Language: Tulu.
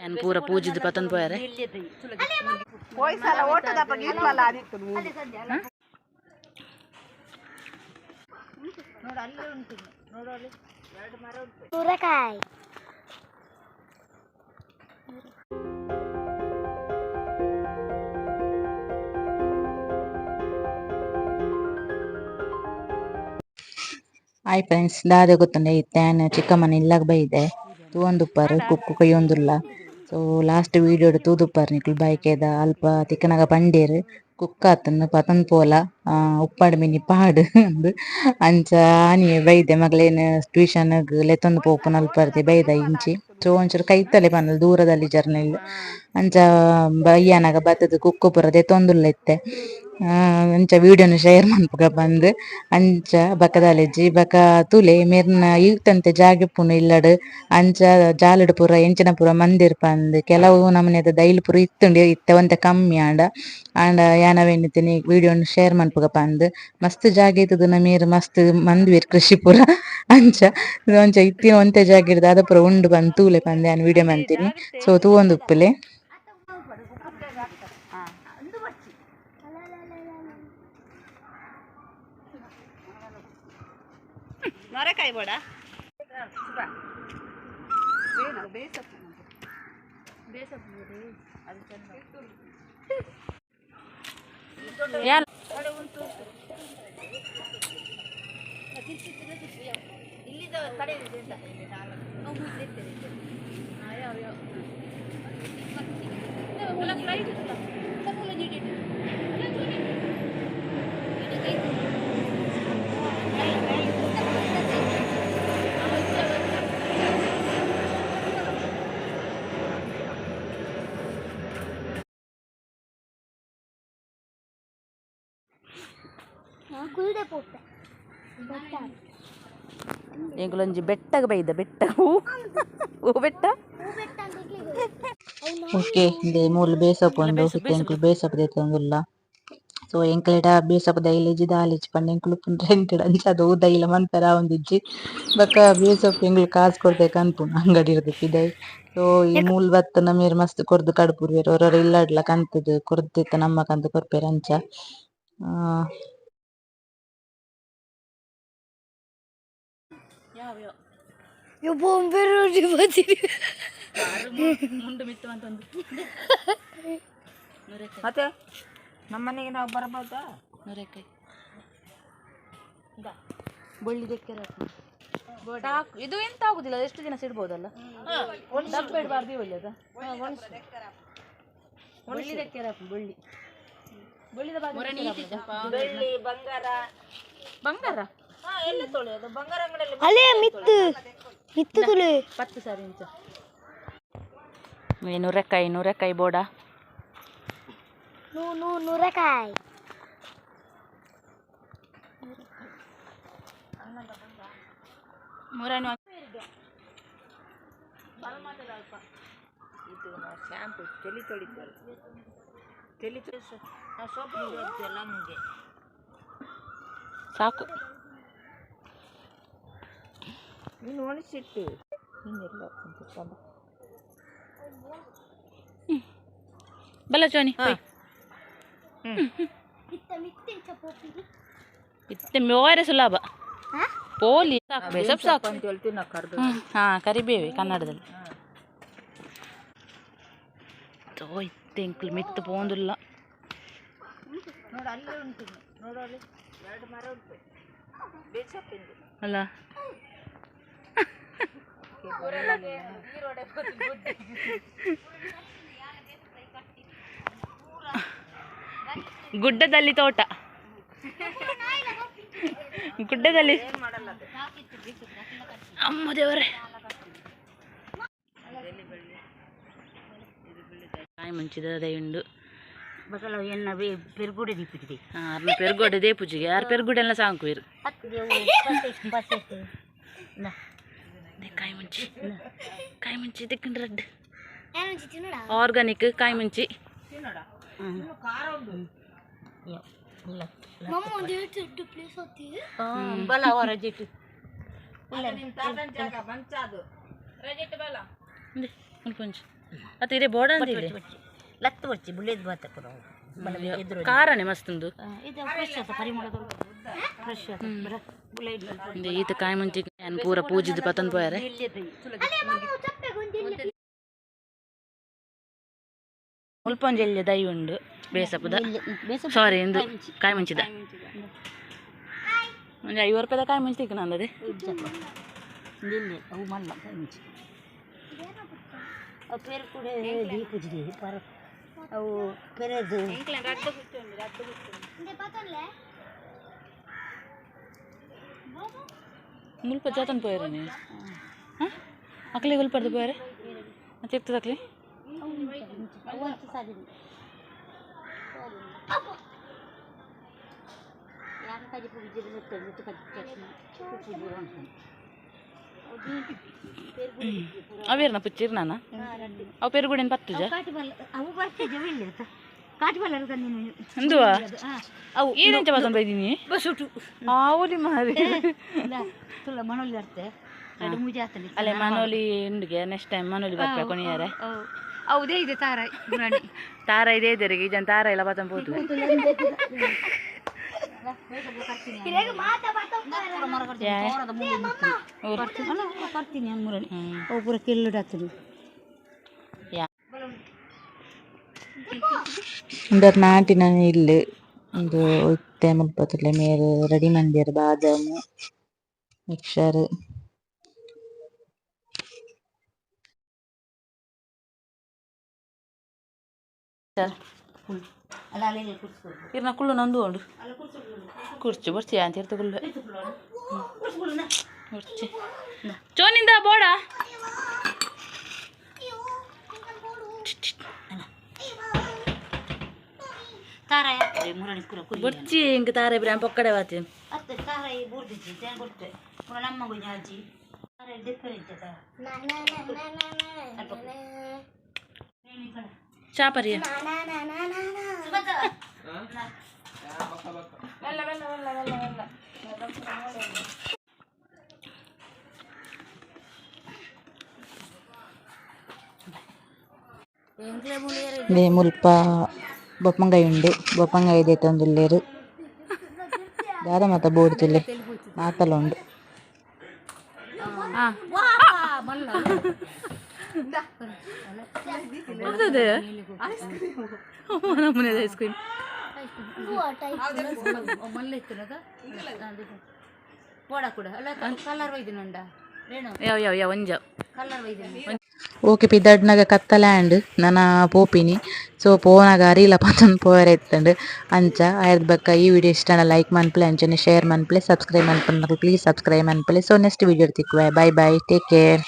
ಯಾನ್ ಪೂರ ಪೂಜಿದ್ ಪತೊಂದು ಪೋಯೆರೆ. ಸೂರೆಕಾಯಿ. ಹಾಯ್ ಫ್ರೆಂಡ್ಸ್, ದಾದೆ ಗೊತ್ತುಂಡೆ ಇತ್ತೆ ಚಿಕ್ಕಮ್ಮನ ಇಲ್ಲಗ್ ಬೈದೆ ತೂವೊಂದುಪ್ಪರ್ ಕುಕ್ಕು ಕೊಯ್ಯೊಂದುಲ್ಲ. ಸೊ ಲಾಸ್ಟ್ ವೀಡಿಯೋಡ್ ತೂದುಪ್ಪರ್ ನಿಕುಲು ಬೈಕೆದ ಅಲ್ಪ ತಿಕ್ಕನಗ ಪಂಡೇರ್ ಕುಕ್ಕಾತುಂಡು ಪತೊಂದು ಪೋಲ ಉಪ್ಪಾಡು ಮಿನಿ ಪಾಡು ಅಂದ್. ಅಂಚ ಆನಿಯೆ ಬೈದೆ ಮಗಲೇನ್ ಟ್ಯೂಷನ್ ಗ್ ಲೆತ್ತೊಂದು ಪೋಪುನ ಅಲ್ಪರ್ದೆ ಬೈದ ಇಂಚಿ. ಸೊ ಒಂಚೂರು ಕೈತಲೆ ಪನೊಲಿ ದೂರದಲ್ಲಿ ಜರ್ನಿಲ್ ಅಂಚ ಬಯ್ಯನಗ ಬತ್ತುದು ಕುಕ್ಕು ಪೂರ ದೆತ್ತೊಂದುಲ್ಲ ಇತ್ತೆ. ಅಂಚ ವೀಡಿಯೋನು ಶೇರ್ ಮನ್ಪುಗ ಪಂದ್ ಅಂಚ ಬಕದಾಲೆಜ್ಜಿ ಬಕ ತೂಲೆ ಮೆರ್ನ ಈತಂತೆ ಜಾಗೆ ಉಪ್ಪುಂಡು ಇಲ್ಲಡ್ ಅಂಚ ಜಾಲಡ್ ಪೂರ ಎಂಚಿನ ಪೂರ ಮಂದೆರ್ ಪಂದ್ ಕೆಲವು ನಮೂನೆದ ದೈಲ್ ಪೂರ ಇತ್ತುಂಡು ಇತ್ತೆ ಒಂತೆ ಕಮ್ಮಿ ಆಂಡ ಆಂಡ ಯಾನ್ ಅವೆನ್ ಇತ್ತೆ ವೀಡಿಯೋನು ಶೇರ್ ಮನ್ಪುಗ ಪಂದ್ ಮಸ್ತ್ ಜಾಗೆ ಇತ್ತುದು ಮೇರ್ ಮಸ್ತ್ ಮಂದುವೆರ್ ಕೃಷಿ ಪೂರ ಅಂಚ ಅಂಚ ಇತ್ತಿನ ಒಂತೆ ಜಾಗೆಡ್ ದಾದ ಪೂರ ಉಂಡು ಪಂದ್ ತೂಲೆ ಪಂದ್ ಯಾನ್ ವೀಡಿಯೋ ಮಂತಿನಿ. ಸೊ ತೂವೊಂದು ಉಪ್ಪುಲೆ. ನೊರೆಕಾಯಿ ಬೋಡ. ಕುಲ್ದೆ ಪೋಪೆ ಬೆಟ್ಟ. ಎಂಕುಲೊಂಜಿ ಬೆಟ್ಟಗ್ ಬೈದ ಬೆಟ್ಟ ಹೂ ಹೂ ಬೆಟ್ಟ. ಹೂ ಬೆಟ್ಟ ಅಂತ. ಓಕೆ, ಇಂದೆ ಮೂಲು ಬೇಸಪ್ಪು ಉಂಡು. ಇತ್ತೆ ಎಂಕುಲು ಬೇಸಪ್ಪು ದೆತ್ತೊಂದುಲ್ಲ. ಸೊ ಎಂಕ್ಲೆಡ ಬೇಸಪ್ಪು ದೈಲೇಜಿ ದಾಲೇಜಿ ಪಂಡ ಎಂಕುಲು ಉಪ್ಪುನ ರೆಂಟ್ ಅಂಚ ಅದು ದೈಲ ಮನ್ಪೆರ ಆವೊಂದಿಜ್ಜಿ. ಬೊಕ ಬೇಸಪ್ಪು ಎಂಕುಲು ಕಾಸ್ ಕೊರ್ದೆ ಕನ್ಪುನು ಅಂಗಡಿ ರ್ದ್ ಪಿದಯಿ. ಸೊ ಈ ಮೂಲು ಬತ್ತುಂಡ ಮೇರ್ ಮಸ್ತ್ ಕೊರ್ದು ಕಡಪುರ್ವೆರ್ ಒರೊರ ಇಲ್ಲಡ್ಲ ಕಂತುದು ಕೊರ್ದಿತ್ತ ನಮ್ಮಕಂತ ಕೊರ್ಪೆರ್ ಅಂಚ. ಮತ್ತೆ ನಮ್ಮನೆಗೆ ನಾವು ಬರ್ಬೋದಾ? ನೂರೆಕಾಯಿ ಬಳ್ಳಿ ಸಾಕು. ಇದು ಎಂತ ಆಗುದಿಲ್ಲ, ಎಷ್ಟು ದಿನ ಇಡ್ಬೋದಲ್ಲ. ಡಬ್ಬ ಇಡಬಾರ್ದು, ಒಳ್ಳೆಯದ ಬಳ್ಳಿ ದಕ್ಕೆರೆ ಹಾಕು, ಬಳ್ಳಿ ಬಳ್ಳಿದ ಬಾಜು. ಬೆಳ್ಳಿ ಬಂಗಾರ. ಬಂಗಾರ ಎಲ್ಲ ತೊಳೆಯೋದು ಬಂಗಾರ ಅಂಗಡಿಯಲ್ಲಿ. ಅಲೇ ಮಿತ್ತು ಮಿತ್ತು ತುಳು. 10 ಸಾರಿ ಇಂಚ ನೂರೆಕಾಯಿ ನೂರೆಕಾಯಿ ಬೋಡ. ನೂ ನೂ ನೂರೆಕಾಯಿ. ಮುರನು. ಇದು ಶಾಂಪು ತಲೆ ತೊಳಿತಾರೆ, ತಲೆ ತೊಳಿಸ ನಾವು ಸೋಪ್ ನಮಗೆ. ಸಾಕು. ನೀನು ಒಣಸಿಟ್ಟು ಇನ್ನೆಲ್ಲ ತುಂಬ. ಬಲ್ಲ ಚೋನಿ. ಮಿತ್ತ ಮಿತ್ತು ಇಂಚ ಪೋಪಿನಿ. ಇತ್ತೆ ಮೋರೆ ಸುಲಭ ಪೋಲಿ ಸಾಕು, ಬೇಸಪ್ಪು ಸಾಕು. ಅಂತ ಹೇಳ್ತೀವಿ ನಾವು ಕರ್ದು. ಹಾ, ಕರಿಬೇವೆ ಕನ್ನಡದಲ್ಲಿ. ತೋ ಇತ್ತೆ ಎಂಕ್ಲು ಮಿತ್ತು ಪೋಂದುಲ್ಲ. ನೋಡು ಅಲ್ಲೇ ಉಂಟು, ನೋಡು ಅಲ್ಲಿ ಎರಡು ಮರ ಉಂಟು ಬೇಸಪ್ಪಿಂದು. ಅಲ್ಲ, ಗುಡ್ಡದಲ್ಲಿ ತೋಟ, ಗುಡ್ಡದಲ್ಲಿ. ಅಮ್ಮ ದೇವರೇ, ಕಾಯಿ ಮುಂಚಿದ ದೈ ಉಂಡು. ಅರ್ನ ಪೆರುಗೋಡೆ they ಪೂಜೆಗೆ ಯಾರು ಪೆರುಗುಡೆ ಎಲ್ಲ ಸಾಂಕುವಿರು. ಕಾಯಿ ಮುಂಚಿ, ಕಾಯಿ ಮುಂಚಿ ತಿಕ್ಕಂಡು ರಡ್ಡ್ ಆರ್ಗಾನಿಕ್ ಕಾಯಿ ಮುಂಚಿ. ಮಮ್ಮ ಒಂದು ಎರಡು ಪ್ಲೇಸ್ ಹೋಗ್ತೀವಿ. ನಿಮ್ಮ ತಾತನ ಜಾಗ ಮಂಚ ಅದು. ಇಂದೆ, ಮುಲ್ಪ ಒಂಜಿ. ಅತ್ತ ಇರೇ ಬೋಡ ಅಂದಿಲ್ಲ. ಲತ್ತು ಬರ್ಚಿ ಬುಳ್ಳೇದು ಬಾತ ಕೂಡ ಎದುರು. ಕಾರನೆ ಮಸ್ತ್ ಉಂದು. ಇದು ಫ್ರೆಶ್ ಆತ, ಪರಿಮಳ ಫ್ರೆಶ್ ಆತ ಬುಳ್ಳೆ. ಇಂದು ಈತ ಕಾಯಿ ಮುಂಚಿ ಯಾನ್ ಪೂರ ಪೂಜಿದ್ ಪತೊಂದು ಪೋಯರೆ. ಮುಲ್ಪ ಒಂಜಿ ಎಲ್ಯ ದೈ ಉಂಡು ಬೇಸಪುದ, ಸಾರಿ, ಇಂದು ಕಾಯಿ ಮುಂಚಿದ. ಒಂಜಿ 50 ರೂಪಾಯಿದ ಕಾಯಿ ಮುಂಚಿ ತಿಕ್ಕನ ಅಂದದೆ. ಇಲ್ಲಿ ಅವು ಮಲ್ಲ ಕಾಯಿ ಮುಂಚಿ. ಅವು ಪೇರು ಕೂಡ ದೀಪುಜಿ ಪರ ಅವು ಪೆರೆದು. ಮುಲ್ಪ ಜಾತನ್ ಪೋಯರೆ ನೀ ಹಾಂ ಅಕ್ಲೆ ಉಲ್ಪರ್ದು ಪೋಯರೆ ಮತ್ತೆ ಇರ್ತದೆ ಅಕ್ಲೆ. ಅವು ಅಂತ ಸಾಧಿನ ಯಾರು ಕಜಿಪು ಬಿಜ್ಜಿ ಮುತ್ತೆ ಕಜ್ಜಿ ಉಪ್ಪು ಪೂರ ಉಂಟು. ಅವೇರ್ನ ಪುಚ್ಚಿರ್ನಾನ ಅವು ಪೆರುಗುಡಿನ ಪತ್ತುಜ. ಕಾಟಿ ಬಲ್ಲ ಅವು ಬರ್ತದೆ ಇಲ್ಲ ಕಾಟಿ ಬಲ್ಲ ನೀನು. ಅಂದುವಾ? ಅವು. ಈರೆಂಚ ಪತೊಂದು ಬೈದಿನಿ? ಬಸುಟು. ಆವೊಲಿ ಮಾರಿ. ತುಳ ಮನೋಲಿ ಅರ್ತೆ ಎರಡು ಮೂಜಿ ಆತಲಿ. ಅಲ್ಲೇ ಮನೋಲಿ ಉಂಡುಗೆ, ನೆಕ್ಸ್ಟ್ ಟೈಮ್ ಮನೋಲಿ ಬರ್ಪೆ ಕೊನಿಯಾರೆ. ಹೌದೇ ಇದೆ ತಾರ ಗುರಾಣಿ. ತಾರ ಇದೇ ಇದ್ದಾರೆ ಈ ಜನ ತಾರ ಇಲ್ಲ ಪತೊಂದು ಪೋತು. ಬರ್ತೀನಿ ಮುರಳಿ ಅವು ಪೂರ ಕೆಲ್ಲುಡಾತದೆ. ಯಾ. ಉಂದರ್ ನಾಟಿನ ಇಲ್ಲು ಉಂದು ಇತ್ತೆ ಮುಲ್ಪತ್ತುಲ್ಲೆ ಮೇರ್ ರೆಡಿ ಮಂದೆರ್ ಬಾದಾಮಿ ಮಿಕ್ಸರ್. ಅಲ್ಲ ಅಲ್ಲಿ ಕುಡ್ಸ್ಕೊಡು. ಇರ್ನ ಕುಳ್ಳು ನಂದು ಉಂಡು ಕುರ್ಚಿ ಬರ್ಚಿ ಅಂತ ಇರ್ತ ಕುಳ್ಳು ಕುರ್ಚಿ ಚೋನಿಂದ ಬೋಡ. ತಾರ ಯಾತ್ರೆ ಮುರಳಿ ಕುರ ಕುರಿ. ಬೊರ್ಚಿ ಇಂಕ ತಾರ ಇಬ್ರು ಪೊಕ್ಕಡೆ ವಾತಿ. ಅತ್ತೆ ತಾರ ಈ ಬೂರ್ದಿಜ್ಜಿ ತೇನ್ ಕೊಡ್ತೆ ಪುರ ನಮ್ಮ ಗುಂಜ ಅಜ್ಜಿ ತಾರ ಡಿಫರೆಂಟ್ ತಾರ. ಚಾಪರಿಯ. ಇಂದೇ ಮುಲ್ಪ ಬೊಪ್ಪಂಗಾಯಿ ಉಂಡು, ಬೊಪ್ಪಂಗಾಯಿ ದೆತ್ತೊಂದುಲ್ಲೆರ್. ದಾದ ಮಾತ ಬೋಡುತ್ತುಲ್ಲೆ ಮಾತಲ ಉಂಡು. ಹೌದದೆ ನಮ್ಮನೇದು ಐಸ್ ಕ್ರೀಮ್. ಮಲ್ಲ ಇತ್ತು ಪೋಡ ಕೂಡ ಅಲ್ಲ ಕಲರ್ ಒಯ್ದಿನುಂಡ ರೇಣು. ಯಾವ ಯಾವ ಯಾವ ಒಂಜ. ಕಲರ್ ಒಯ್ದಿನ. ಓಕೆ, ಪಿದಡ್ನಗ ಕತ್ತಲೆ ಆಂಡ್, ನನ ಪೋಪಿನಿ. ಸೊ ಪೋನಾಗ ಅರಿಲ ಪತೊಂದು ಪೋಯರೆ ಇತ್ತಂಡ್ ಅಂಚ. ಆಯ್ದ ಬೊಕ್ಕ ಈ ವಿಡಿಯೋ ಇಷ್ಟ ಲೈಕ್ ಮನ್ಪುಲೆ, ಅಂಚನೆ ಶೇರ್ ಮನ್ಪುಲೆ, ಸಬ್ಸ್ಕ್ರೈಬ್ ಮನ್ಪುನಕುಲು ಪ್ಲೀಸ್ ಸಬ್ಸ್ಕ್ರೈಬ್ ಮನ್ಪುಲೆ. ಸೊ ನೆಕ್ಸ್ಟ್ ವಿಡಿಯೋ ತಿಕ್ಕುವೆ. Bye bye, take care.